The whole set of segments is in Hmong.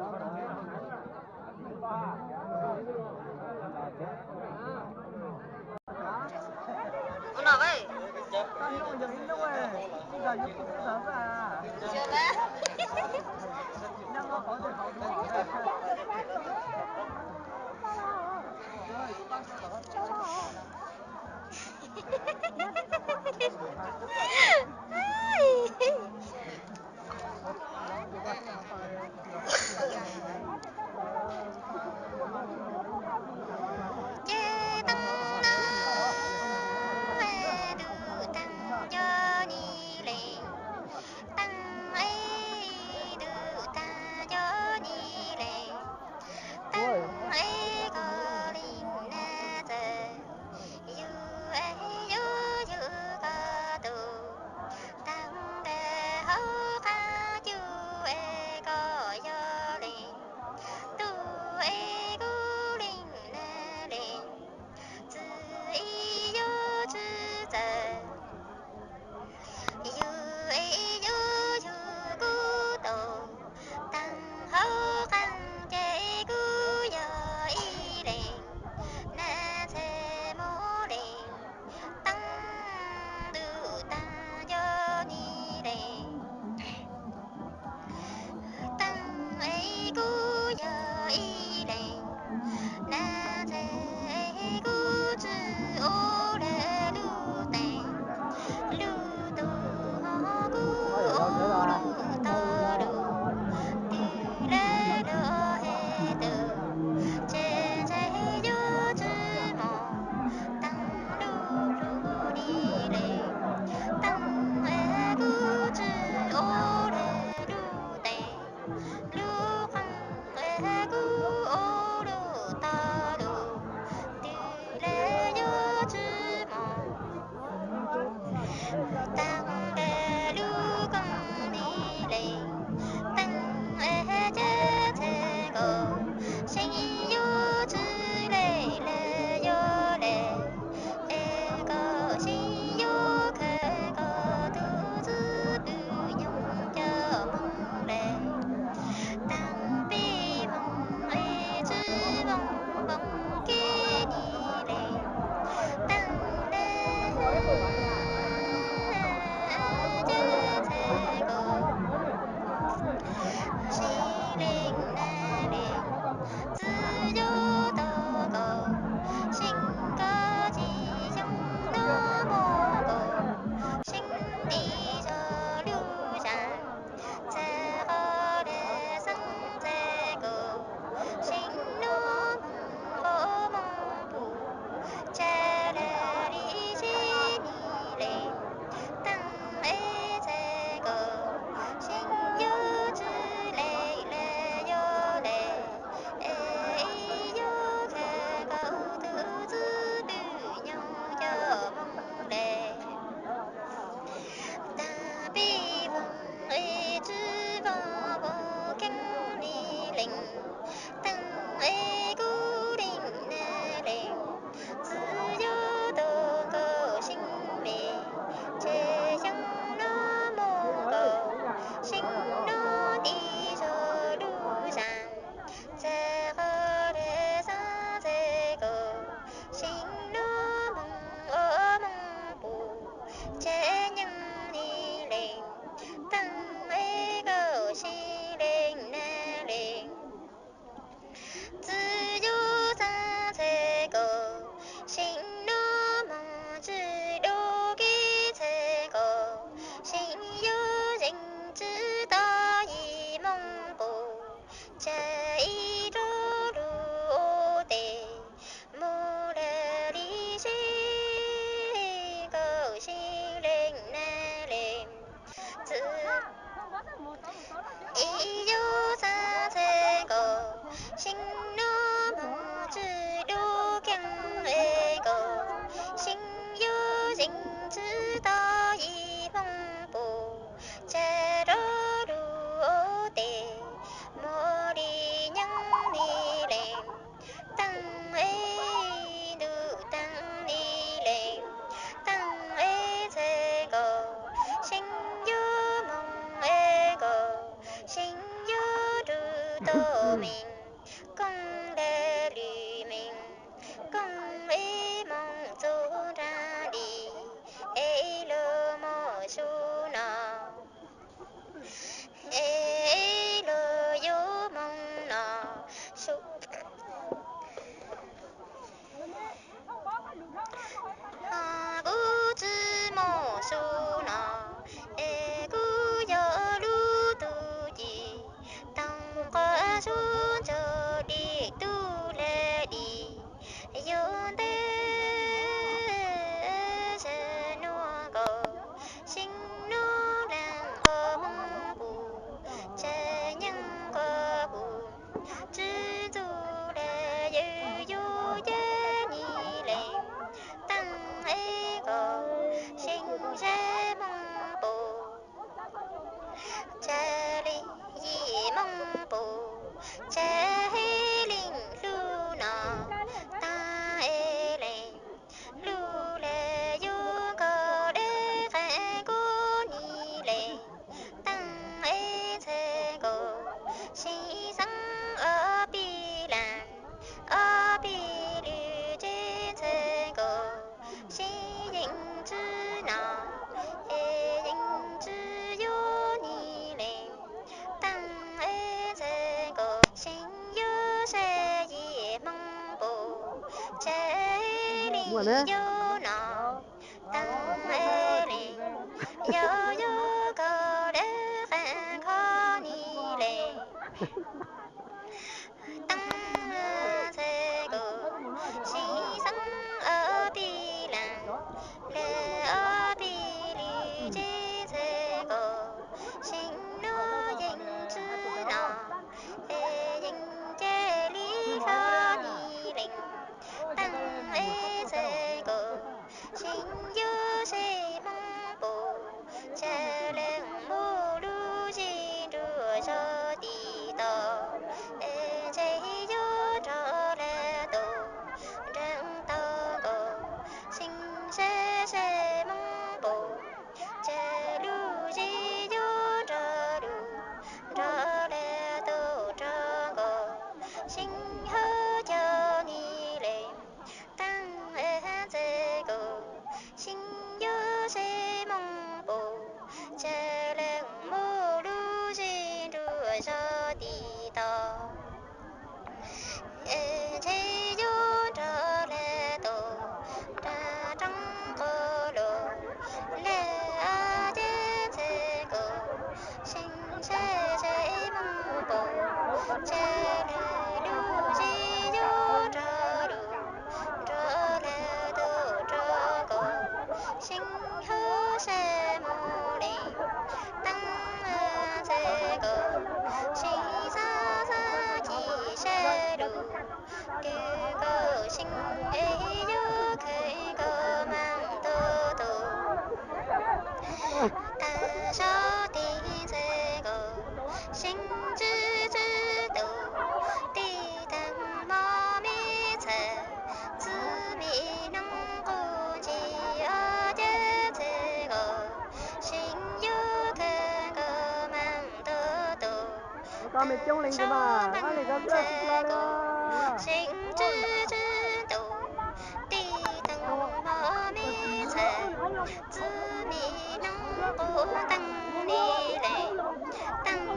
Ua no, ces tau no, tus tau nco ni li. tau meej, kooj le lwm meej, kooj ib moos txug nraag li, es lug moog su no, es lug yuav moog no su. Kuv tsi moog su no, es kuv yog lub tug ci, toog quas sub ntsug li tub le li, yug ntej sab nuav nkaus, seeb nuav leej nkaus moog pum, tsa nyeej nkaus pum, tsi ntxug le yug yug yeb ni leej, teej ib nkaus, seeb seb moog pum, tsa leej yim moog pum, tsa hib leej hlub no, teej ib leej hlub le yug nkaus dleb qeej kuv ni leej, teej ib ntxhee nkaus, seeb xeeb ob peb leej, ob peb lwm tsev ntxhee nkaus, seeb yeej tsi no, es yeej tsi yuav ni leej, teej ib ntxhee nkaus, seeb yuav seb yim moog pum, tsa leej yug no, teej ib leej, yog yug nkaus dleb qeej kuv ni leej, teej ntxhee nkaus, seeb xeeb ob peb leej, le ob peb lwm tsev ntxhee nkaus, seeb nuav yeej tsi no, es yeej ca le hlo ni leej, teej ib ntxhee nkaus, seeb yuav seb moog pum, tsa leej muaj lub zeb nruab zog tiv tauj, es ntshe yuav rov le tau nreeg tau nkaus, seeb seb seb moog pum, tsa lub zeb yuav nrog lug, nrog le tau nrog nkaus, seeb hab cog ni leej, teej ib ntxhee nkaus, seeb yuav seb moog pum, tsa leej muaj lub zeb nruab zog tiv tauj, es ntshe yuav rov le tau nraag roob qub lug, le ob ceg ntxhee nkaus, seeb seb seb moog pum, tsa le lub zeb yuav nrog lug, nrog le tau nrog nkaus, seeb hab seb moog leej, teej ib ntxhee nkaus, seeb xav xav ci sab lug, kws nkaus seeb es yuav kheev nkaus maam tau tus. Taag sab tes ntxhee nkaus, seeb tsi tsi tau, tes taag mob me txhais, txwv me noog qub ntsis ob ceg ntxhee nkaus, seeb yuav kheev nkaus maam tau tus. Taag sab tes ntxhee nkaus, seeb tsi tsi tau, tes taag mob me txhais, txwv me noog qub teej ni leej, teej ib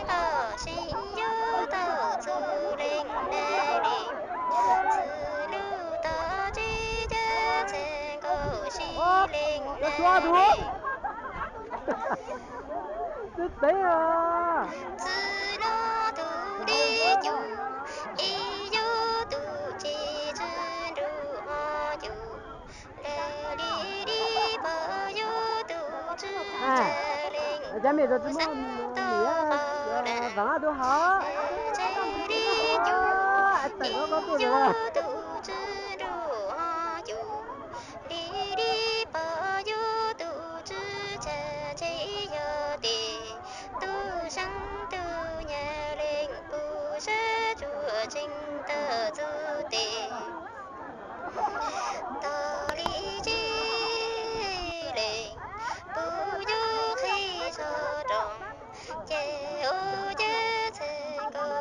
nkaus, seeb yuav tau txug leej na leej, txwv lug tau tsi ca ntxhee nkaus sib leej na leej. Txwv nuav tug dib cuv, ib yuav tug ci tsi nrug hov cuv, le li dib pog yuav tug tsi ca leej, tug xeeb tau qhov le, tsi dib cuv, ib yuav tug tsi nrug hov cuv, li dib pog yuav tug tsi ca, ntshe yog tes tug xeeb tug nyab leej puv sab tsuas tseeb tau txug tes. Tog li tsi leej puv yuav qhib zog roo, ces ua ceg ntxhee nkaus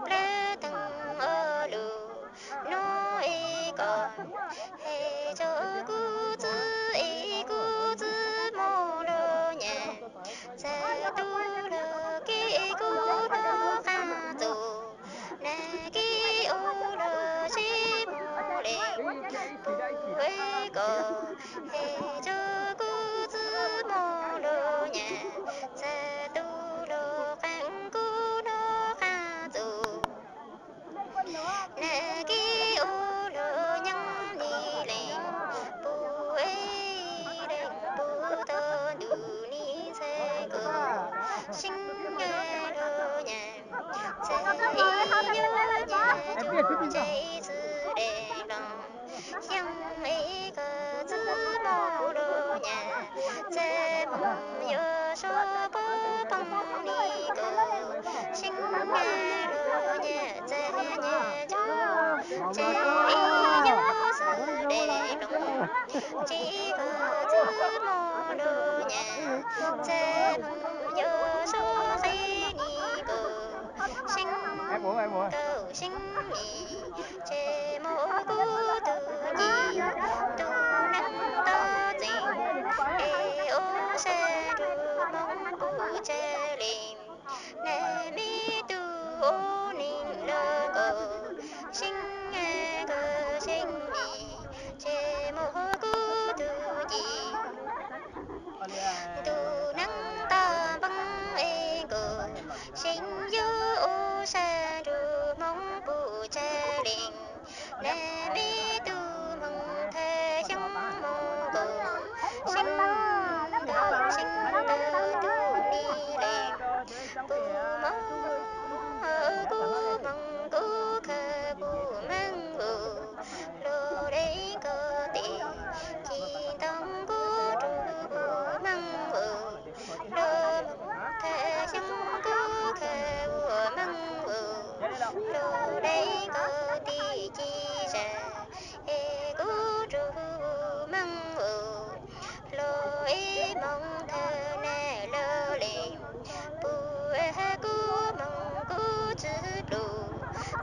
plab teeg ua lug nub ib ko, hais rua kuv txiv es kuv txiv mob lug nyam, txawm tu lug kev kuv lug qaab txug, nag kis ua lug sib moog leej pug ib ko, hais rua kuv txiv mob lug nyam, txawm tu lug qeej kuv lug qaab txug, nag kis ua lug nyeej nim leej pug ib leej pug tog ntuj nim ntxhais kuv, seeb lug nyam, txawm ib nyuag nyam cuag ntsej txwv dej loog, xyoo ib ko txiv mob lug nyam, txawm moog yuav suav puab poob nim ko, seeb lug nyam, txawm nyam cuag ntsej ib nyuag txwv dej loog, tsis ko txiv mob lug nyam, txawm moog yuav suav qhib nim ko, seeb kaum seeb nim, tsis mob kuv tug ci, tug neeg tau txeem, es ua sab nrug Hmoob puj tsag leej, nag me tug ua neeg lug nkaus, seeb kaum seeb nim, tsis mob kuv tug ci, tug neeg tau nplooj es nkaus, seeb yuav ua sab nrug Hmoob puj tsag leej, nag me tug Hmoob thawj xyoob moog nkaus, seeb kaum seeb ntau tug nim leej, puj mob kuv moog kuv khaws puj meej ua, lug leej kaum tij ci ntoo kuv rug puj meej ua, lug moog thawj xyoob kuv khaws puj meej ua, lug leej kaum tij ci zag, es kuv rug puj meej ua, lug ib moog thawj nag lug leej, puj kuv moog kuv tsi plug,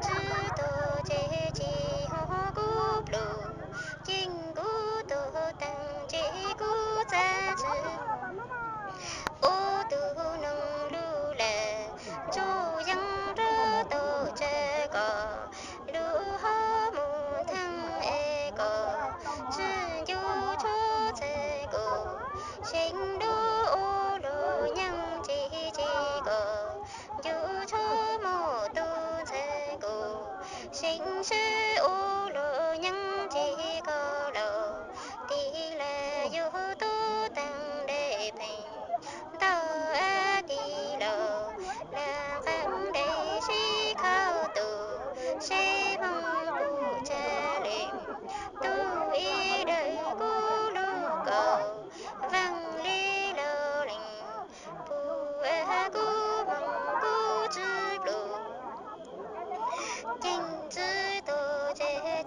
tsi tau ces tsis hov kuv plug, ceeb kuv tau taag ces kuv txav tsi ua tug noog lug lawm, ntsuj yeeb nrov tau tsawg ko, lug hov moog theej es ko, tsi ncu tshuav txheej kuv, seeb lug ua lug nyeej ces tsis ko, ncu tshuav moog tug ntxhais kuv, seeb sib ua lug nyeej ces ko lug, tig lawm yug tub taag dlej pheej ntau, tig lawm lam nqaa dlej sib khauv tug, sib moog puj tsag leej, tug ib dawm kuv lug nkaus, vaaj le lug leej, puj kuv moog kuv tsi plug, ceeb tsi tau ces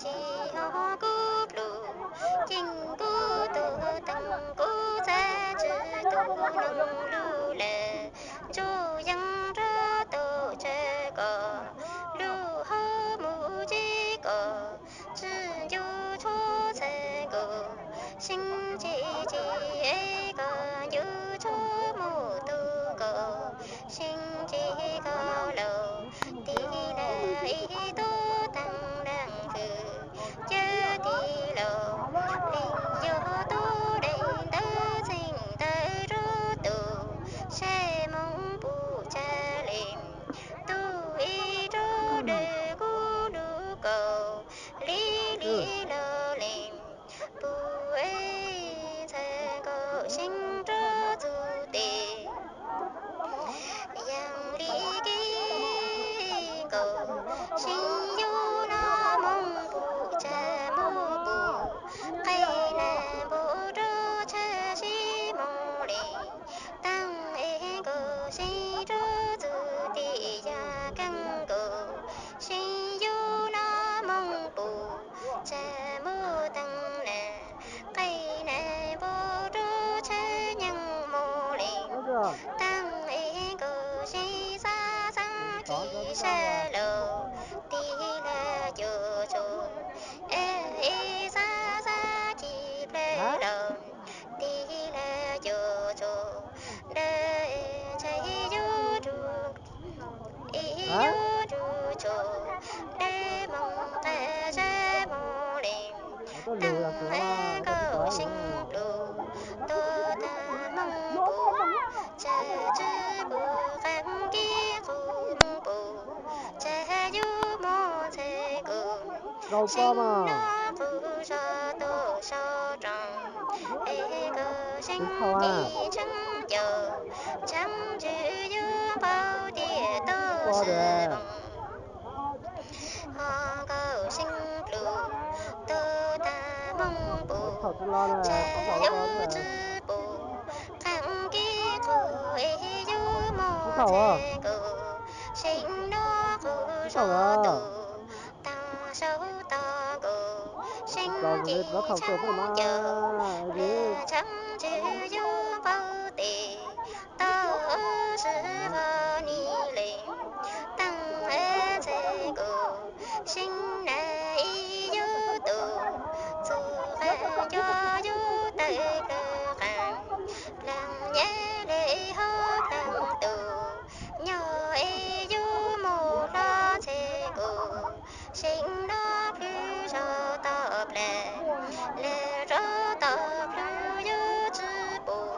sab laug, tig lawm cuj tsuj, es ib xab xab ci plawg laug, tig lawm cuj tsuj, dawb ntshe yug rug, ib yug rug tsuj, dawb moog qab sab moog leej, taag nkauj seeb plug, tuaj taag moog pum, tsawg tswb pum, qeej kib qub moog pum, tsawg yug moog ntxhee kuv, seeb nub qub zog tuaj sau rooj, es koj seeb ci tsheeb caum, tsheeb tswv yug npau tias tuaj sib voog. Ho nkauj seeb plug, tuaj taag moog pum, tsawg yug tswb pum, qeej kib qub, es yug moog ntxhee kuv, seeb nub qub zog tuaj taag sau tog kuv, seeb ci tsheeb caum, tsheeb tswv yug npau tias tuaj sib voog ni leej, taag ntxhee kuv, seeb na ib yug tug, txug qeej cua yug tawm plawg qeej, dlaag nyab le ho dlaag tug, nyob es yug moog hlob ntxhee kuv, seeb nub plhws zog tog plag, le rov tog plhws yug tswb pum,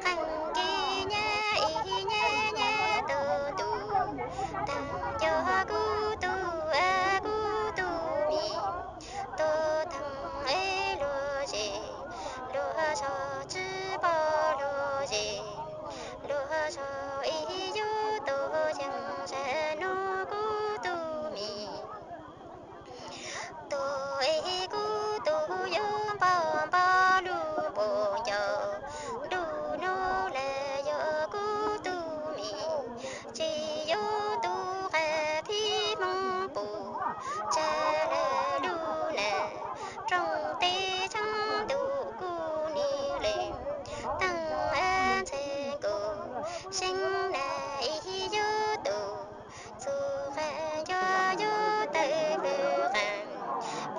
qeej kib nyab ib nyab nyab tug tug, taag cov kuv tug, kuv tug mi, tuaj taag es luag zes, luag zog tswb pom luag zes, luag zog ib yug tuaj yeej sab nub kuv tug mi. Tug es kuv tug yuav npau npau lug npaum ncau, lug nub lawm yog kuv tug mi, tsis yuav tug qab thib moog pum, tsawg lawm lug na, rooj teb tsheeb ntuj kuv ni leej, taag ntxhee kuv, seeb na ib yug tug, txug qeej cua yug tawm plawg qeej,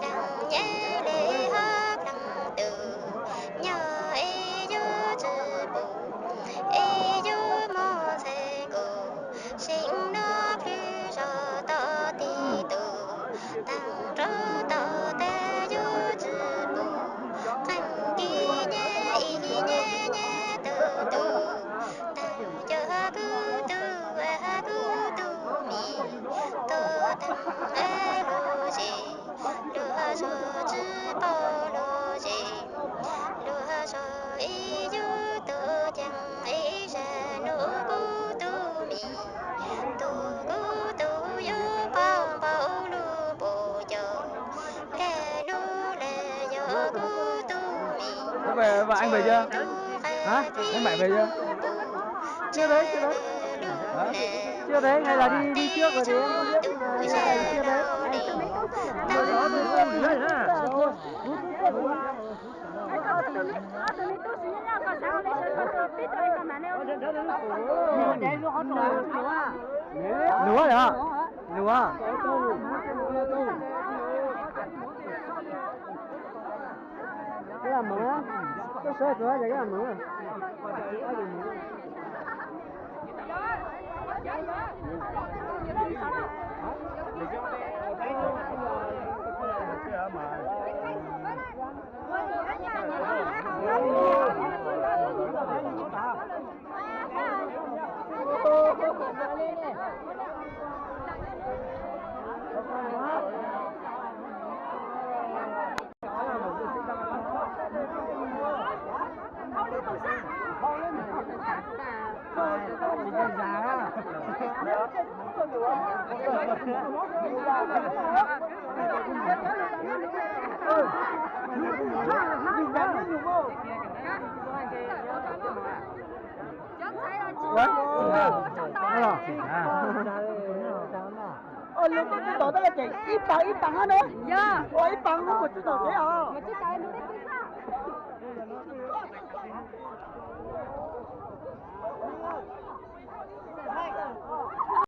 dlaag nyab le ho dlaag tug, nyob es yug tswb pum, es yug moog ntxhee kuv, seeb nub plhws zog tog tig tug, taag rov tog tag yug tswb pum, qeej kib nyab ib nyab nyab tug tug, taag cov kuv tug, kuv tug mi, tuaj taag luag zes, luag zog tswb pom luag zes, luag zog ib yug tuaj ceeb ib zag nub kuv tug mi, tug kuv tug yuav npau npau lug npaum ncau, le nub le yog kuv tug mi, tug qeej thib moog pum, tsawg lawm lug na, rooj teb tsheeb ntuj kuv zag nub le, taag Luag yog, luag. Koj lam moov, koj saib tus hab yog koj lam moov. Ua, lawv tuaj tsis tau tab ces ib paas ib paas hab na. Ua ib paas mus tsis tau kev os.